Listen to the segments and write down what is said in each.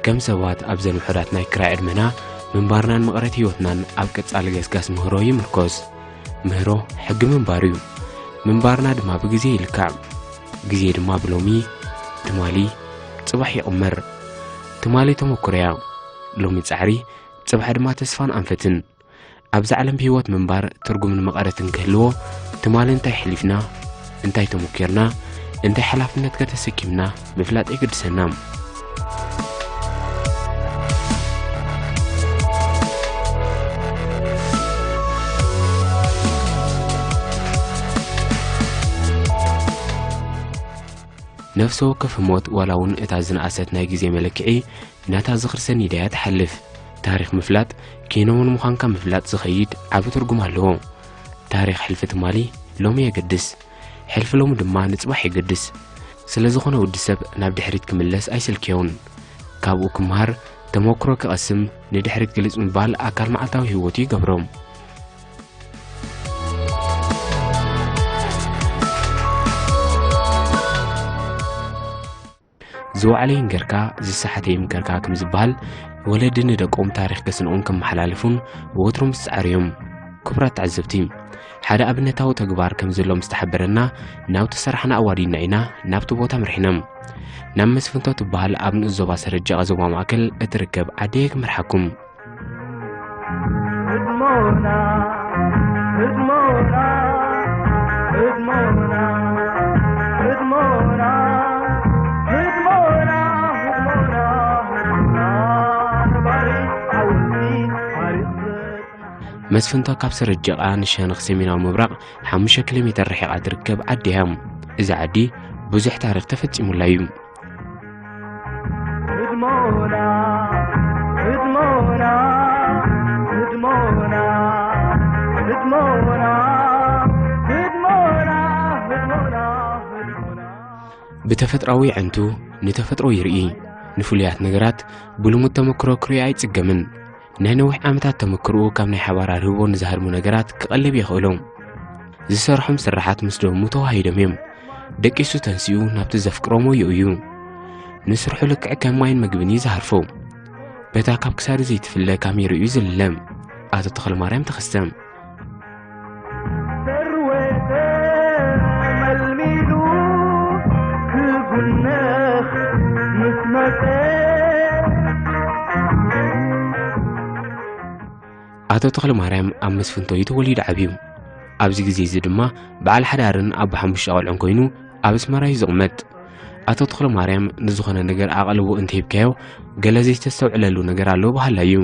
ከም ሰባት ኣብዘን ውሑዳት ናይ ክራይ ዕድመና ምንባርናን መቐረት ህይወትናን ኣብ ቀጻሊ ገስጋስ ምህሮ ይምርኮስ። ምህሮ ሕጊ ምንባር እዩ። ምንባርና ድማ ብግዜ ይልካዕ። ግዜ ድማ ብሎሚ፣ ትማሊ፣ ጽባሕ ይቕመር። ትማሊ ተመኩሮ'ያ። ሎሚ ጻዕሪ፣ ጽባሕ ድማ ተስፋን ኣንፈትን። ኣብዛ ዓለም ብህይወት ምንባር ትርጉምን መቐረትን ክህልዎ፣ ትማሊ እንታይ ኣሕሊፍና፣ እንታይ ተመኪርና፣ እንታይ ሓላፍነትከ ተሰኪምና ምፍላጥ የገድሰና። ነፍሲ ወከፍ ህሞት፣ ዋላ እውን እታ ዝነኣሰት ናይ ግዜ መለክዒ፣ ናታ ዝኽሪ ሰኒዳ እያ ትሓልፍ። ታሪኽ ምፍላጥ፣ ኪኖውን ምዃንካ ምፍላጥ ዝኸይድ ዓቢ ትርጉም ኣለዎ። ታሪኽ ሕልፊ ትማሊ ሎሚ የገድስ፣ ሕልፊ ሎሚ ድማ ንጽባሕ የገድስ። ስለ ዝኾነ ወዲ ሰብ ናብ ድሕሪት ክምለስ ኣይስልክዮን። ካብኡ ክመሃር፣ ተመክሮ ክቐስም፣ ንድሕሪት ግልጽ ምባል ኣካል መዓልታዊ ህይወቱ ይገብሮ። ዝወዓለ ይንገርካ፣ ዝሰሓተ ይምከርካ ከም ዝበሃል፣ ወለዲ ንደቆም ታሪኽ ገስንኦም ከመሓላልፉን ወትሩ ምስ ጸዓሩ እዮም። ክቡራት ተዓዘብቲ፣ ሓደ ኣብነታዊ ተግባር ከም ዘሎ ምስ ተሓበረና፣ ናብቲ ሰራሕና ኣዋዲድና ኢና ናብቲ ቦታ ኣምሪሕና። ናብ መስፍንቶ ትበሃል ኣብ ንኡስ ዞባ ሰረጀቓ ዞባ ማእከል እትርከብ ዓዲ እየ ክመርሓኩም። ህድሞና፣ ህድሞና፣ ህድሞና፣ ህድሞና፣ ህድሞና፣ ህድሞና፣ ህድሞና፣ ነባሪ ሓወልቲ ታሪኽ ዘጽንሓ። መስፍንቶ ካብ ሰረጀቓ ንሸነኽ ሰሜናዊ ምብራቕ ሓሙሽተ ኪሎ ሜተር ርሒቓ ትርከብ ዓዲ እያ። እዛ ዓዲ ብዙሕ ታሪኽ ተፈጺሙላ እዩ። ህድሞና፣ ህድሞና፣ ህድሞና፣ ህድሞና፣ ህድሞና፣ ህድሞና፣ ህድሞና። ብተፈጥሮኣዊ ኣዒንቱ ንተፈጥሮ ይርኢ፣ ንፍሉያት ነገራት ብልሙድ ተመክሮ ክርኢ ኣይጽገምን። ናይ ነዊሕ ዓመታት ተመክሮኡ ካብ ናይ ሓባር ኣርህቦ ንዝሃርሙ ነገራት ክቐልብ የኽእሎ። ዝሰርሖም ስራሓት ምስ ደሙ ተዋሂዶም እዮም። ደቂሱ ተንሲኡ ናብቲ ዘፍቅሮ ሞያኡ እዩ። ንስርሑ ልክዕ ከም ማይን መግብን እዩ ዝሃርፎ። በታ ካብ ክሳዱ ዘይትፍለ ካሜርኡ እዩ ዝልለ። ኣቶ ተኽለማርያም ተኸስተ። ተርዌተ መልሚሉ ክጉነኽ ምስ መጸ። ኣቶ ተኽለማርያም ኣብ መስፍንቶ እዩ ተወሊዱ ዓብዩ። ኣብዚ ግዜ እዚ ድማ በዓል ሓዳርን ኣቦ ሓሙሽተ ቆልዑን ኮይኑ ኣብ ኣስመራ እዩ ዝቕመጥ። ኣቶ ተኽለማርያም ንዝኾነ ነገር ኣቓልቦ እንተሂብካዮ ገለ ዘይተስተውዕለሉ ነገር ኣሎ በሃላይ እዩ።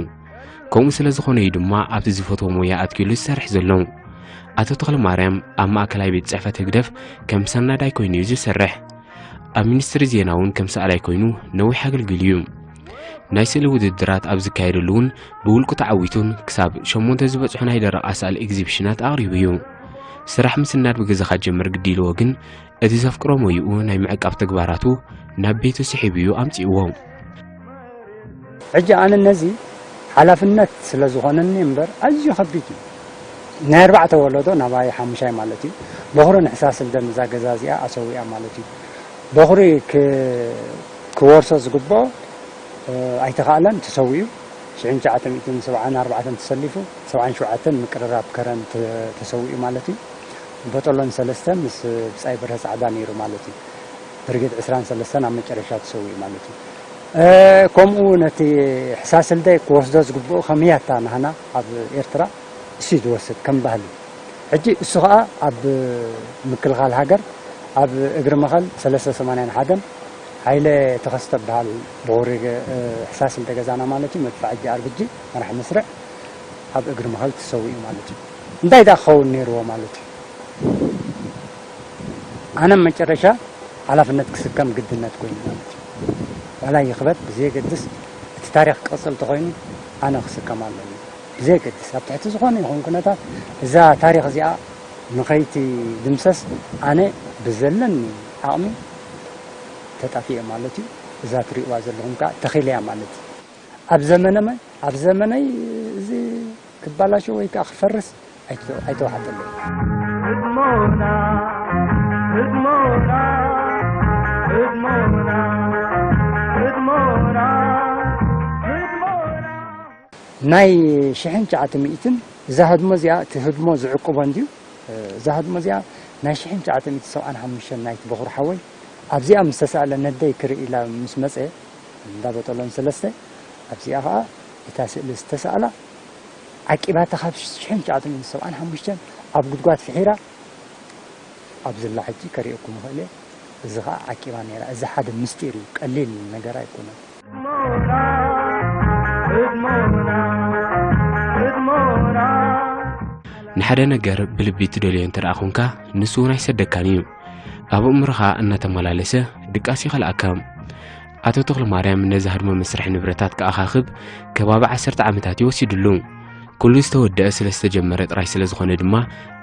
ከምኡ ስለ ዝኾነ እዩ ድማ ኣብቲ ዝፈትዎ ሞያ ኣትኪሉ ዝሰርሕ ዘሎ። ኣቶ ተኽለማርያም ኣብ ማእከላይ ቤት ጽሕፈት ህግደፍ ከም ሰናዳይ ኮይኑ እዩ ዝሰርሕ። ኣብ ሚኒስትሪ ዜና እውን ከም ሰኣላይ ኮይኑ ነዊሕ ኣገልጊሉ እዩ። ናይ ስእሊ ውድድራት ኣብ ዝካየደሉ እውን ብውልቁ ተዓዊቱን ክሳብ ሸሞንተ ዝበጽሑ ናይ ደረቕ ኣሳእል ኤግዚቢሽናት ኣቕሪቡ እዩ። ስራሕ ምስናድ ብገዛኻ ጀምር ግዲ ኢልዎ ግን እቲ ዘፍቅሮ ሞይኡ ናይ ምዕቃብ ተግባራቱ ናብ ቤቱ ስሒቡ እዩ ኣምጺእዎ። ሕጂ ኣነ ነዚ ሓላፍነት ስለ ዝኾነኒ እምበር ኣዝዩ ከቢድ እዩ። ናይ ኣርባዕተ ወለዶ ናባይ ሓሙሻይ ማለት እዩ። በኹሪ ንሕሳስ ልደን እዛ ገዛ እዚኣ ኣሰዊኣ ማለት እዩ። በኹሪ ክ-፣ ክወርሶ ዝግብኦ፣ እ፣ ኣይተኻእለን፣ ተሰዊኡ። ሽሕን ትሽዓተ ሚእትን ሰብዓን ኣርባዕተን ተሰሊፉ፣ ሰብዓን ሸውዓተን ምቅርራብ ከረን ተ-፣ ተሰዊኡ ማለት እዩ። በጠሎን ሰለስተ ምስ ብጻይ በርሀ ጻዕዳ ነይሩ ማለት እዩ። ብርጌድ ዕስራን ሰለስተን ኣብ መጨረሻ ተሰዊኡ ማለት እዩ። እ፣ ከምኡ ነቲ ሕሳስ ልደይ ክወስዶ ዝግብኦ ከመይ ኣታ ናህና ኣብ ኤርትራ እሱ እዩ ዝወስድ ከም ባህሊ። ሕጂ እሱ ኸኣ ኣብ ምክልኻል ሃገር ኣብ እግሪ መኸል ሰለስተ ሰማንያን ሓደን ሓይለ ተኸስተ በሃል ብቑሪ፣ እ፣ ሕሳስ ልደ ገዛና ማለት እዩ፣ መድፍዕ ሕጂ ኣርብጂ መራሕ መስርዕ ኣብ እግሪ መኸል ተሰዊኡ ማለት እዩ። እንታይ ደኣ ክኸውን ነይርዎ ማለት እዩ? ኣነ መጨረሻ ሓላፍነት ክስከም ግድነት ኮይኑ ማለት እዩ። ዋላ ይኽበድ ብዘየገድስ እቲ ታሪኽ ክቕጽል ተኾይኑ ኣነ ክስከም ኣለኒ። ብዘየገድስ ኣብ ትሕቲ ዝኾነ ይኹን ኩነታት እዛ ታሪኽ እዚኣ ንኸይትድምሰስ ኣነ ብዘለኒ ዓቕሚ ተጣፊኤ ማለት እዩ። እዛ ትሪእዋ ዘለኹም ከኣ ተኺለያ ማለት እዩ። ኣብ ዘመነ መ-፣ ኣብ ዘመነይ እዚ ክባላሾ ወይ ከኣ ክፈርስ ኣይተ-፣ ኣይተዋሕጠለይ። ህድሞና፣ ህድሞና፣ ህድሞና፣ ህድሞና፣ ናይ ሽሕን ትሽዓተ ሚእትን እዛ ህድሞ እዚኣ፣ እቲ ህድሞ ዝዕቅቦ እንድዩ። እዛ ህድሞ እዚኣ ናይ ሽሕን ትሽዓተ ሚእትን ሰብዓን ሓሙሽተን ናይቲ በኹር ሓወይ ኣብዚኣ ምስ ተሳእለ፣ ነደይ ክርኢ ኢላ ምስ መጸ፣ እንዳ በጠሎን ሰለስተ ኣብዚኣ ኸኣ እታ ስእሊ ዝተሳእላ ዓቂባታ፣ ካብ ሽሕን ትሽዓተ ሚእትን ሰብዓን ሓሙሽተን ኣብ ጉድጓድ ፍሒራ፣ ኣብዚላ ሕጂ ከርእየኩም እኽእል እየ። እዚ ኸኣ ዓቂባ ነይራ። እዚ ሓደ ምስጢር እዩ፣ ቀሊል ነገር ኣይኮነን። ንሓደ ነገር ብልቢ ትደልዮ እንተ ደኣ ኾንካ፣ ንሱ እውን ኣይሰደካን እዩ። ኣብ ኣእምሮኻ እናተመላለሰ ድቃስ ይኸልኣካ። ኣቶ ተኽለማርያም ነዚ ህድሞ መስርሒ ንብረታት ክኣኻኽብ ከባቢ ዓሰርተ ዓመታት እዩ ወሲድሉ። ኩሉ ዝተወደአ ስለ ዝተጀመረ ጥራይ ስለ ዝኾነ ድማ፣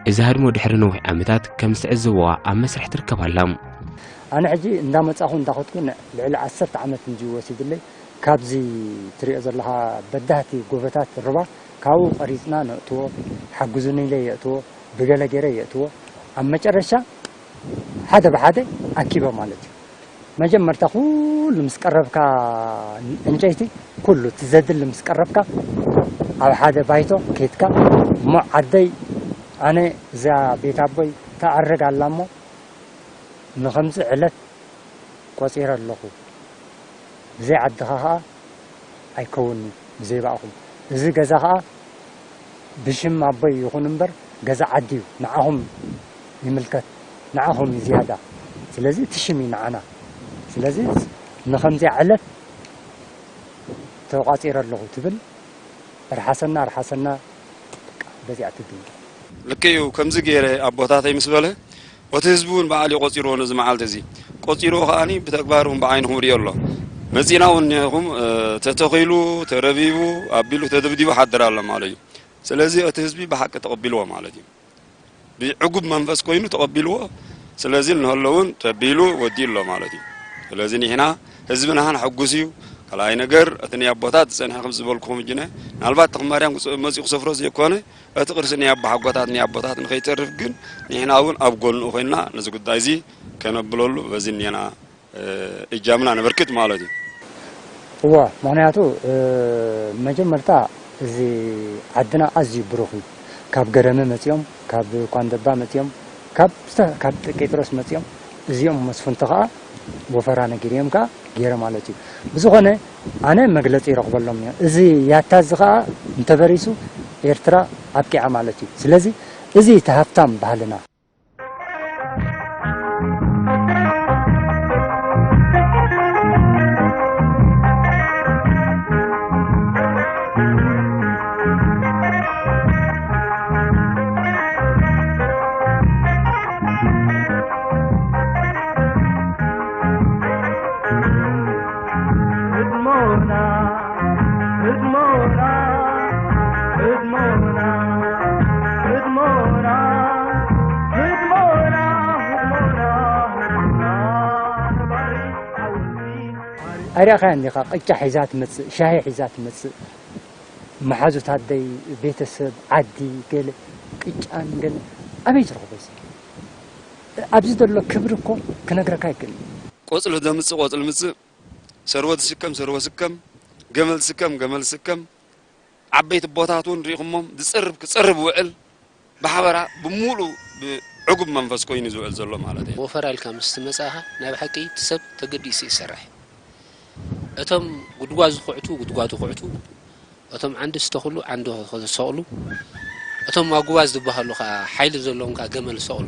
እዚ ህድሞ ድሕሪ ነዊሕ ዓመታት ከም ዝተዕዘብዋ ኣብ መስርሕ ትርከብ ኣላ። ኣነ ሕጂ እንዳመጻኹ እንዳኸድኩ ን- ልዕሊ ዓሰርተ ዓመት እንድዩ ወሲድለይ። ካብዚ ትሪኦ ዘለኻ በዳህቲ ጎቦታት ሩባ ካብኡ ቀሪጽና ነእትዎ፣ ሓግዙኒ ኢለ የእትዎ፣ ብገለ ገይረ የእትዎ። ኣብ መጨረሻ ሓደ ብሓደ ኣኪበ ማለት እዩ። መጀመርታ ኩሉ ምስ ቀረብካ፣ ዕንጨይቲ ኩሉ እቲ ዘድሊ ምስ ቀረብካ ኣብ ሓደ ባይቶ ኬድካ እሞ ዓደይ ኣነ እዛ ቤት ኣቦይ ተዕርግ ኣላ እሞ ንኸምዚ ዕለት ቆጺረ ኣለኹ። ብዘይ ዓድኻ ኸኣ ኣይከውንን ብዘይ ብኣኹም። እዚ ገዛ ኸኣ ብሽም ኣቦይ ይኹን እምበር ገዛ ዓዲ እዩ፣ ንዓኹም ይምልከት፣ ንዓኹም እዩ ዝያዳ። ስለዚ እቲ ሽም እዩ ንዓና። ስለዚ ንኸምዚኣ ዕለት ተቋጺረ ኣለኹ ትብል፣ ርሓሰና ርሓሰና፣ በቃ በዚኣ ትድምደም። ልክዕ እዩ። ከምዚ ገይረ ኣቦታተይ ምስ በለ፣ እቲ ህዝቢ እውን በዓል እዩ ቆጺርዎ ነዚ መዓልቲ እዚ። ቆጺርዎ ከኣኒ ብተግባር እውን ብዓይንኹም ርእዮ ኣሎ። መጺእና እውን እኒሀኹም፣ እ፣ ተተኺሉ፣ ተረቢቡ፣ ኣቢሉ፣ ተደብዲቡ ሓድር ኣሎ ማለት እዩ። ስለዚ እቲ ህዝቢ ብሓቂ ተቐቢልዎ ማለት እዩ። ብዕጉብ መንፈስ ኮይኑ ተቐቢልዎ። ስለዚ እንሀሎ እውን ተቢሉ ወዲኡ ኣሎ ማለት እዩ። ስለዚ ንሕና ህዝብና ንሕጉስ እዩ። ካልኣይ ነገር እቲ ናይ ኣቦታት ዝጸንሐ ከም ዝበልኩኹም እጅነ ምናልባት ተኽማርያም ክጽ- መጺኡ ክሰፍሮ ዘይኮነ እቲ ቅርሲ ናይ ኣቦሓጎታት ናይ ኣቦታት ንኸይተርፍ ግን ንሕና እውን ኣብ ጎንኡ ኮይንና ነዚ ጉዳይ እዚ ከነብለሉ በዚ እኒአና እጃምና ነበርክት ማለት እዩ። እወ፣ ምኽንያቱ መጀመርታ እዚ ዓድና ኣዝዩ ብሩኽ እዩ። ካብ ገረመ መጺኦም፣ ካብ ኳንደባ መጺኦም፣ ካብ ዝተ- ካብ ቄጥሮስ መጺኦም፣ እዚኦም መስፍንቶ ኸኣ ወፈራ ነጊርዮም ከኣ ገይረ ማለት እዩ። ብዝኾነ ኣነ መግለጺ ይረኽበሎም እየ። እዚ ያታ እዚ ኸኣ እንተበሪሱ ኤርትራ ኣብቂዓ ማለት እዩ። ስለዚ እዚ እቲ ሃብታም ባህልና ኣይረኣኻያን ዲኻ? ቅጫ ሒዛ ትመጽእ፣ ሻሂ ሒዛ ትመጽእ፣ መሓዙት ኣደይ፣ ቤተሰብ፣ ዓዲ፣ ገለ ቅጫን ገለ ኣበይ ትረኽቦ እዚ? ኣብዚ ዘሎ ክብሪ እኮ ክነግረካ ኣይክእልን። ቆጽሊ ዘምጽእ ቆጽሊ ምጽእ፣ ሰርወ ዝስከም ሰርወ ስከም፣ ገመል ዝስከም ገመል ዝስከም፣ ዓበይቲ ኣቦታት እውን ርኢኹሞም ዝጸርብ ክጸርብ ውዕል ብሓበራ ብምሉእ ብዕጉብ መንፈስ ኮይኑ ዝውዕል ዘሎ ማለት እዩ። ወፈራ ኢልካ ምስ ትመጽእ ኢኻ ናይ ብሓቂ እቲ ሰብ ተገዲሱ ይሰርሕ። እቶም ጉድጓድ ዝኹዕቱ ጉድጓድ ይኹዕቱ፣ እቶም ዓንዲ ዝተኽሉ ዓንዲ ይሰቕሉ፣ እቶም ኣጉባዝ ዝበሃሉ ከኣ ሓይሊ ዘለዎም ከኣ ገመል ይሰቕሉ።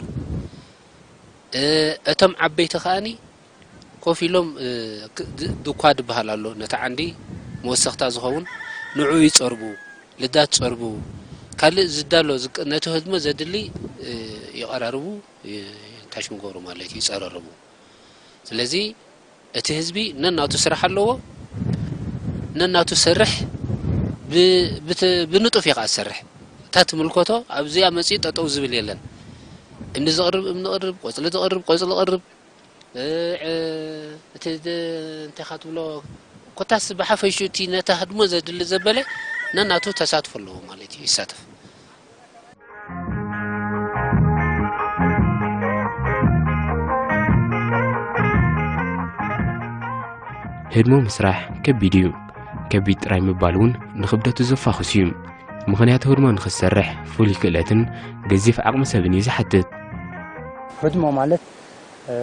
እቶም ዓበይቲ ከኣኒ ኮፍ ኢሎም ድኳ ዝበሃል ኣሎ ነቲ ዓንዲ መወሰኽታ ዝኸውን ንዕኡ ይፀርቡ፣ ልዳት ይፀርቡ፣ ካልእ ዝዳሎ ነቲ ህድሞ ዘድሊ ይቐራርቡ፣ ታሽም ይገብሩ ማለት እዩ፣ ይፀረርቡ። ስለዚ እቲ ህዝቢ ነናቱ ስራሕ ኣለዎ፣ ነናቱ ሰርሕ ብንጡፍ እዩ ከዓ ዝሰርሕ። እታ ትምልከቶ ኣብዚኣ መፂኡ ጠጠው ዝብል የለን። እምኒ ዝቕርብ እምኒ ይቕርብ፣ ቆፅሊ ዝቕርብ ቆፅሊ ይቕርብ። እቲ እንታይ ኢኻ ትብሎ ኮታስ ብሓፈሽኡ እቲ ነቲ ህድሞ ዘድሊ ዘበለ ነናቱ ተሳትፎ ኣለዎ ማለት እዩ፣ ይሳተፍ። ህድሞ ምስራሕ ከቢድ እዩ። ከቢድ ጥራይ ምባል እውን ንኽብደቱ ዘፋኹስ እዩ። ምኽንያቱ ህድሞ ንኽትሰርሕ ፍሉይ ክእለትን ገዚፍ ዓቕሚ ሰብን እዩ ዝሓትት። ህድሞ ማለት፣ እ፣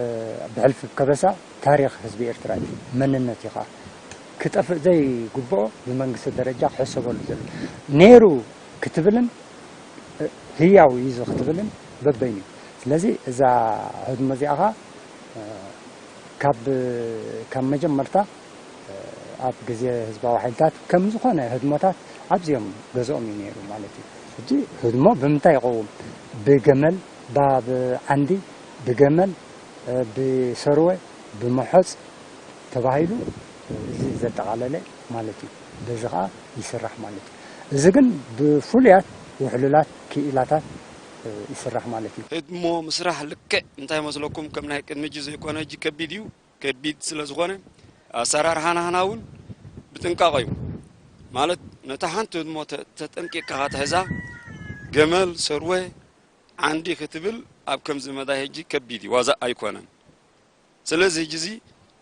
ብሕልፊ ከበሳ ታሪኽ ህዝቢ ኤርትራ እዩ፣ መንነት እዩ ኸዓ። ክጠፍእ ዘይግብኦ ብመንግስቲ ደረጃ ክሕሰበሉ ዘሎ። ነይሩ ክትብልን፣ እ፣ ህያው እዩ እዚ ክትብልን በበይኑ እዩ። ስለዚ እዛ ህድሞ እዚኣ ኸዓ፣ እ፣ ካብ፣ ካብ መጀመርታ ኣብ ግዜ ህዝባዊ ሓይልታት ከም ዝኾነ ህድሞታት ኣብዚኦም ገዝኦም እዩ ነይሩ ማለት እዩ። ሕጂ ህድሞ ብምንታይ ይቐውም? ብገመል፣ ባ-፣ ብዓንዲ፣ ብገመል፣ እ፣ ብሰርወ፣ ብመሖፅ ተባሂሉ እዚ ዘጠቓለለ ማለት እዩ። በዚ ኸዓ ይስራሕ ማለት እዩ። እዚ ግን ብፍሉያት ውሕሉላት ክኢላታት፣ እ፣ ይስራሕ ማለት እዩ። ህድሞ ምስራሕ ልክዕ እንታይ መስለኩም? ከም ናይ ቅድሚ ሕጂ ዘይኮነ፣ ሕጂ ከቢድ እዩ። ከቢድ ስለ ዝኾነ ኣሰራርሓ ናህና እውን ብጥንቃቐ እዩ። ማለት ነታ ሓንቲ ህድሞ ተ-፣ ተጠንቂቕካ ክትሕዛ፣ ገመል፣ ሰርወ፣ ዓንዲ ክትብል ኣብ ከምዚ መዳይ ሕጂ ከቢድ እዩ፣ ዋዛ ኣይኮነን። ስለዚ ሕጂ እዚ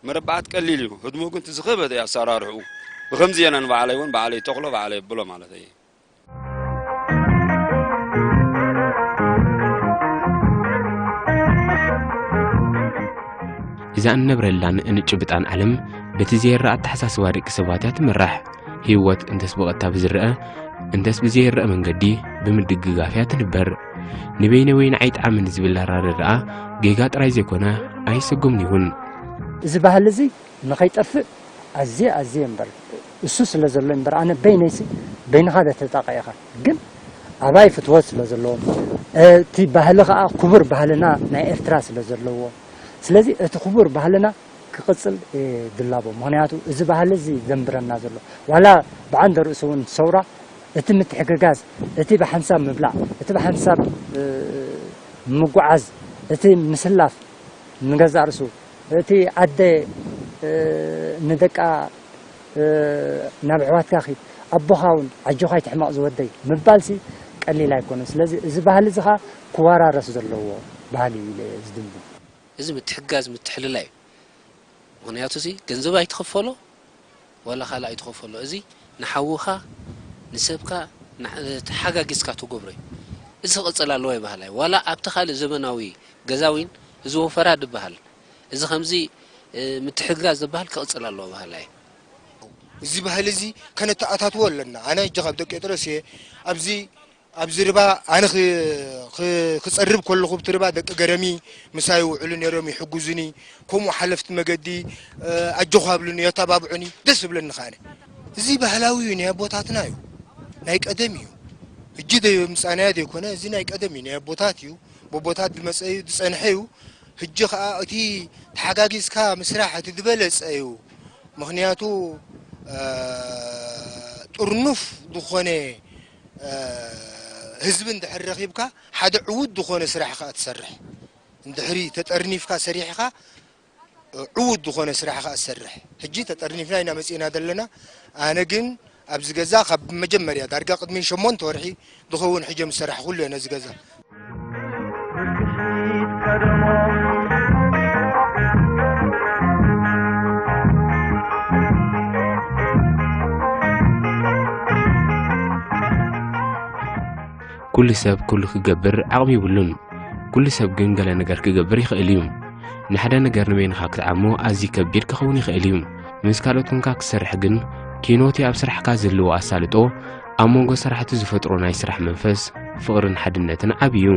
መረባዓት ቀሊል እዩ፣ ህድሞ ግን እቲ ዝኸበደ እዩ ኣሰራርሕኡ። ብኸምዚ እየ ኣነ ንባዕለይ እውን ባዕለይ ተኽሎ ባዕለይ የብሎ ማለት እየ። እዛ እንነብረላን እንጭብጣን ዓለም በቲ ዘይረኣ ኣተሓሳስባ ደቂ ሰባት እያ ትምራሕ። ህይወት እንተስ ብቐጥታ ብዝረአ እንተስ ብዘይረአ መንገዲ ብምድግጋፍ እያ ትንበር። ንበይነ ወይ ንዓይ ጠዓመኒ ዝብል ኣራርድኣ ጌጋ ጥራይ ዘይኮነ ኣይሰጉምን እውን። እዚ ባህሊ እዚ ንኸይጠፍእ ኣዝየ ኣዝየ እምበር እሱ ስለ ዘሎ እምበር ኣነ በይነይሲ በይንኻ ዶ ተጣቒ ኢኻ። ግን ኣባይ ፍትወት ስለ ዘለዎ፣ እቲ ባህሊ ኸዓ ክቡር ባህልና ናይ ኤርትራ ስለ ዘለዎ፣ ስለዚ እቲ ክቡር ባህልና ክቕጽል እየ ድላቦ። ምኽንያቱ እዚ ባህሊ እዚ ዘንብረና ዘሎ ዋላ ብዓንደ ርእሱ እውን ሰውራ፣ እቲ ምትሕግጋዝ፣ እቲ ብሓንሳብ ምብላዕ፣ እቲ ብሓንሳብ፣ እ፣ ምጉዓዝ፣ እቲ ምስላፍ ንገዛእ ርእሱ፣ እቲ ኣደ፣ እ፣ ንደቃ፣ እ፣ ናብ ኣሕዋትካ ኺድ፣ ኣቦኻ እውን ኣጆኻ ኣይትሕመቕ ዝወደይ ምባልሲ ቀሊል ኣይኮነን። ስለዚ እዚ ባህሊ እዚ ኸዓ ክወራረስ ዘለዎ ባህሊ እዩ ኢለ እየ ዝድምድም። እዚ ምትሕጋዝ ምትሕልላይ እዩ። ምኽንያቱ እዚ ገንዘብ ኣይትኸፈሎ፣ ዋላ ካልእ ኣይትኸፈሎ። እዚ ንሓውኻ፣ ንሰብካ፣ ንዓ-፣ ተሓጋጊዝካ ትገብሮ እዩ። እዚ ክቕጽል ኣለዎ ይበሃል ኣየ። ዋላ ኣብቲ ካልእ ዘመናዊ ገዛ እውን እዚ ወፈራ ድበሃል፣ እዚ ከምዚ፣ እ፣ ምትሕግጋዝ ዝበሃል ክቕጽል ኣለዎ በሃል ኣየ። እዚ ባህሊ እዚ ከነተኣታትዎ ኣለና። ኣነ ሕጂ ካብ ደቂ ጴጥሮስ እየ። ኣብዚ ኣብዚ ርባ ኣነ ኽ-፣ ኽ-፣ ክጸርብ ከለኹ፣ ኣብቲ ርባ ደቂ ገረሚ ምሳይ ይውዕሉ ነይሮም፣ ይሕግዙኒ። ከምኡ ሓለፍቲ መገዲ፣ እ፣ ኣጆኹ ኣብሉኒ፣ የተባብዑኒ። ደስ ዝብለኒ ከኣ ኣነ። እዚ ባህላዊ እዩ፣ ናይ ኣቦታትና እዩ፣ ናይ ቀደም እዩ። ሕጂ ደይ-፣ ምጻናዮ ዘይኮነ፣ እዚ ናይ ቀደም እዩ፣ ናይ ኣቦታት እዩ። ብኣቦታት ዝመጸ እዩ፣ ዝጸንሐ እዩ። ሕጂ ከኣ እቲ ተሓጋጊዝካ ምስራሕ እቲ ዝበለጸ እዩ። ምኽንያቱ፣ እ፣ ጥርኑፍ ዝኾነ፣ እ፣ ህዝቢ እንድሕር ረኺብካ፣ ሓደ ዕዉት ዝኾነ ስራሕ ከኣ ትሰርሕ። እንድሕሪ ተጠርኒፍካ ሰሪሕኻ፣ እ፣ ዕዉት ዝኾነ ስራሕ ከኣ ትሰርሕ። ሕጂ ተጠርኒፍና ኢና መጺእና ዘለና። ኣነ ግን ኣብዚ ገዛ ካብ መጀመርያ ዳርጋ ቅድሚ ሸሞንተ ወርሒ ዝኸውን ሕጀ ምስ ሰራሕኹሉ እየ ነዚ ገዛ። ኩሉ ሰብ ኩሉ ክገብር ዓቕሚ ይብሉን። ኩሉ ሰብ ግን ገለ ነገር ክገብር ይኽእል እዩ። ንሓደ ነገር ንበይንኻ ክትዓሞ ኣዝዩ ከቢድ ክኸውን ይኽእል እዩ። ምስ ካልኦት ኮንካ ክትሰርሕ ግን ኪኖቲ ኣብ ስራሕካ ዝህልዎ ኣሳልጦ ኣብ መንጎ ሰራሕቲ ዝፈጥሮ ናይ ስራሕ መንፈስ፣ ፍቕርን ሓድነትን ዓቢ እዩ።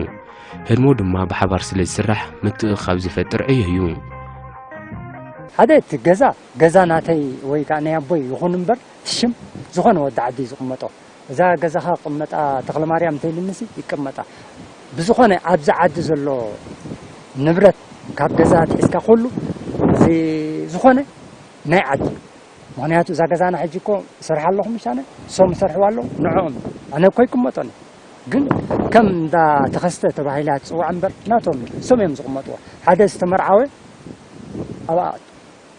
ህድሞ ድማ ብሓባር ስለ ዝስራሕ ምትእኽኻብ ዝፈጥር ዕዮ እዩ። ሓደ እቲ ገዛ፣ ገዛ ናተይ ወይ ከኣ ናይ ኣቦይ ይኹን እምበር፣ እቲ ሽም ዝኾነ ወዲ ዓዲ እዩ ዝቕመጦ። እዛ ገዛኻ ቅመጣ ተኽለ ማርያም እንተኢሉኒሲ ይቅመጣ። ብዝኾነ ኣብዚ ዓዲ ዘሎ ንብረት ካብ ገዛ ኣትሒዝካ ኩሉ እዚ ዝኾነ ናይ ዓዲ። ምኽንያቱ እዛ ገዛና ሕጂ እኮ እሰርሓ ኣለኹ ምሽ ኣነ፣ እሶም ይሰርሕዋ ኣለዉ፣ ንዕኦም። ኣነ እኮ ይቅመጦኒ። ግን ከም እንዳ ተኸስተ ተባሂላ ትጽዋዕ እምበር ናቶም እዩ። እሶም እዮም ዝቅመጥዎ። ሓደ ዝተመርዓወ ኣብኣ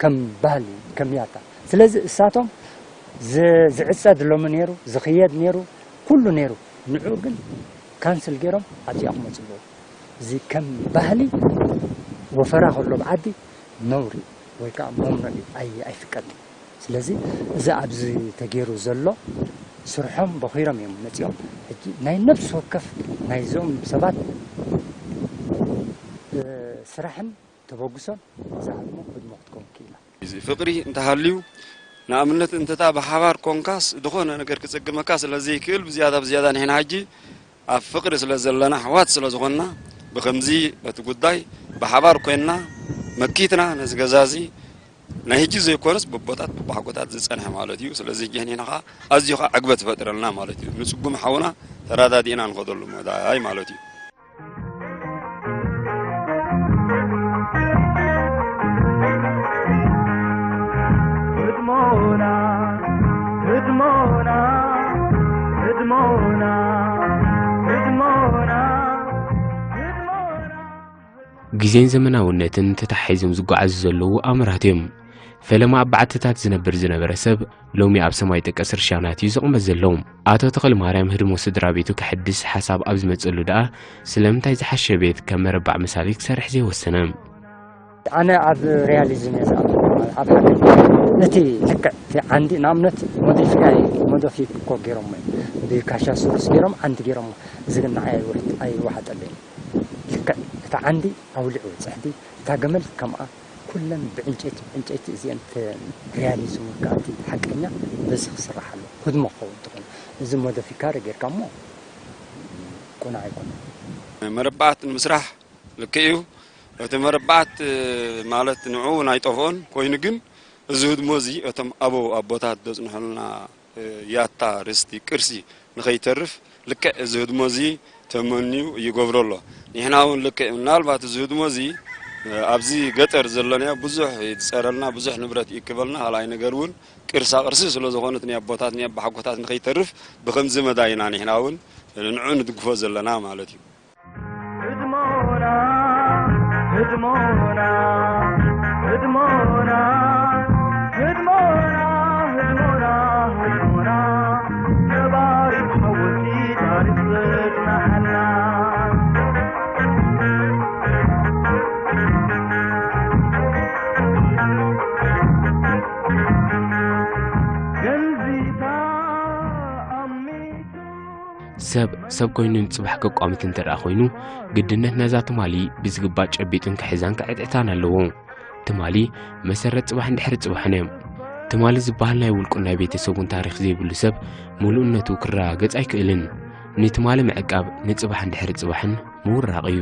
ከም ባህሊ፣ ከም ያታ። ስለዚ እሳቶም ዝ-፣ ዝዕጸድ ሎሚ ነይሩ፣ ዝኽየድ ነይሩ፣ ኩሉ ነይሩ። ንዕኡ ግን ካንስል ገይሮም ኣብዚኣ ክመጹ ኣለዉ። እዚ ከም ባህሊ ወፈራ ከሎ ኣብ ዓዲ ነውሪ ወይ ከኣ መምነዒ ኣይ-፣ ኣይፍቀድን። ስለዚ እዚ ኣብዚ ተገይሩ ዘሎ ስርሖም በኺሮም እዮም መፂኦም። ሕጂ ናይ ነፍሲ ወከፍ ናይዞም ሰባት ስራሕን ተበግሶን እዛ ህድሞ ህድሞ ክትከውን ክኢላ። እዚ ፍቕሪ እንተሃልዩ፣ ንኣብነት እንተታ ብሓባር ኮንካስ ዝኾነ ነገር ክጽግመካ ስለ ዘይክእል፣ ብዝያዳ ብዝያዳ ንሕና ሕጂ ኣብ ፍቕሪ ስለ ዘለና፣ ኣሕዋት ስለ ዝኾንና፣ ብኸምዚ እቲ ጉዳይ ብሓባር ኮይንና መኪትና ነዚ ገዛ እዚ ናይ ሕጂ ዘይኮነስ ብቦታት ብባሕጎታት ዝጸንሐ ማለት እዩ። ስለዚ ሕጂ ንሕና ኸኣ ኣዝዩ ኸኣ ዕግበት ይፈጥረልና ማለት እዩ። ንጽጉም ሓውና ተረዳዲእና ንኸደሉ መዳይ ማለት እዩ። ግዜን ዘመናውነትን ተታሒዞም ዝጓዓዙ ዘለዉ ኣምራት እዮም። ፈለማ ኣብ በዓትታት ዝነብር ዝነበረ ሰብ ሎሚ ኣብ ሰማይ ጠቀስ ርሻናት እዩ ዝቕመጥ ዘሎ። ኣቶ ተኽለማርያም ህድሞ ስድራ ቤቱ ከሕድስ ሓሳብ ኣብ ዝመጸሉ ደኣ ስለምንታይ ዝሓሸ ቤት ከም መረባዕ መሳሊ ክሰርሕ ዘይወሰነ? ኣነ ኣብ ሪያሊዝም እየ ዝኣምን። ኣብ ሓቂ እቲ ልክዕ እቲ ዓንዲ ንኣብነት ሞዲፊካ ሞዶፊክ እኮ ገይሮሞ እዮም። ብካሻ ስሩስ ገይሮም ዓንዲ ገይሮሞ። እዚ ግን ንዓይ ኣይወሓጠለይን። ልክዕ እቲ ዓንዲ ኣውሊዑ ጽሕዲ እታ ገመል ከምኣ ኩለን ብዕንጨይቲ ብዕንጨይቲ እዚአን ሪያሊዝም ወይከዓ እቲ ሓቀኛ በዚ ክስራሕ ኣሎ። ህድሞ ክኸውን እንተኾይኑ እዚ ሞደፊካሪ ጌርካ እሞ ቁኑዕ ኣይኮነን። መረባዓት ንምስራሕ ልክዕ እዩ። እቲ መረባዓት ማለት ንዕኡ እውን ኣይጠፍኦን ኮይኑ ግን እዚ ህድሞ እዚ እቶም ኣበው ኣቦታት ዘፅንሑልና ያታ፣ ርስቲ፣ ቅርሲ ንኸይተርፍ ልክዕ እዚ ህድሞ እዚ ተመንዩ ይገብሮ ኣሎ። ንሕና እውን ልክዕ ምናልባት እዚ ህድሞ እዚ ኣብዚ ገጠር ዘለናዮ ብዙሕ ይፀረልና፣ ብዙሕ ንብረት ይእክበልና፣ ካልኣይ ነገር እውን ቅርሳ ቅርሲ ስለ ዝኾነት ናይ ኣቦታት ናይ ኣባሓጎታት ንኸይተርፍ ብኸምዚ መዳይ ኢና ንሕና እውን ንዑ ንድግፎ ዘለና ማለት እዩ። ህድሞና ህድሞና ህድሞና ህድሞና ህድሞና ህድሞና ነባሪት ሓወልቲ ታሪኽ ዘጽናሓና። ገንዚታ ኣሚቱ ሰብ ሰብ ኮይኑ ንጽባሕ ከቋምት እንተ ደኣ ኮይኑ፣ ግድነት ነዛ ትማሊ ብዝግባእ ጨቢጡን ክሕዛን ክዕጥዕታን ኣለዎ። ትማሊ መሰረት ጽባሕን ድሕሪ ጽባሕን እዮም። ትማሊ ዝበሃል ናይ ውልቁን ናይ ቤተሰቡን ታሪኽ ዘይብሉ ሰብ ምሉእነቱ ክረጋገጽ ኣይክእልን። ንትማሊ ምዕቃብ ንጽባሕን ድሕሪ ጽባሕን ምውራቕ እዩ።